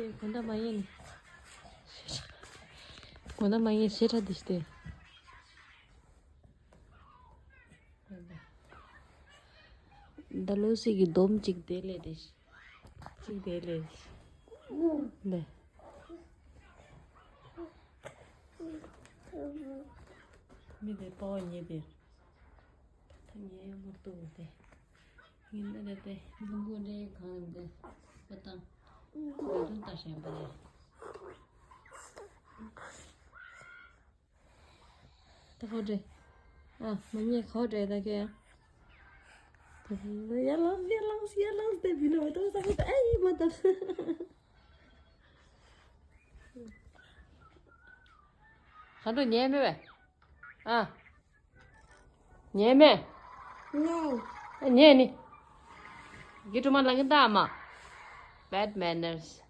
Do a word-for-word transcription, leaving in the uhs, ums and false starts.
དགོང་དག་མ་ཡིན། དགོང་དག་མ་ཡིན་ཞེ་དྲག་འདི་སྟེ། ད་ལོ་སི་གི་སྡོམ་གཅིག་དེ་ལས་དེ། གཅིག་དེ་ལས། ལས། མི་དེ་པོ་ཉེ་དེ། ད་ཉེ་ཡང་མུར་ཏུ་དེ། ངན་ན་རེད་དེ། ལུང་གོ་རེ་གང་རེད་དེ། ཁོ་དང་། ད་དུང་ད་ཞན་པ་རེད། ད་ཁོ་རེད། ཨ་མ་ཉེ་ཁོ་རེད་ད་ཁེ། ཡ་ལངས་ཡ་ལངས་ཡ་ལངས་དེ་བི་ན་བ་ད་ས་ཁེ་ད་ཨེ་མ་ད། ཁ་འགྲོ་ཉལ་མེད་པས། ཨ། ཉལ་མེད། ཉལ་ནི། གི་ཀྲུ་མ་ལ་གི་ད་མ། Bad manners།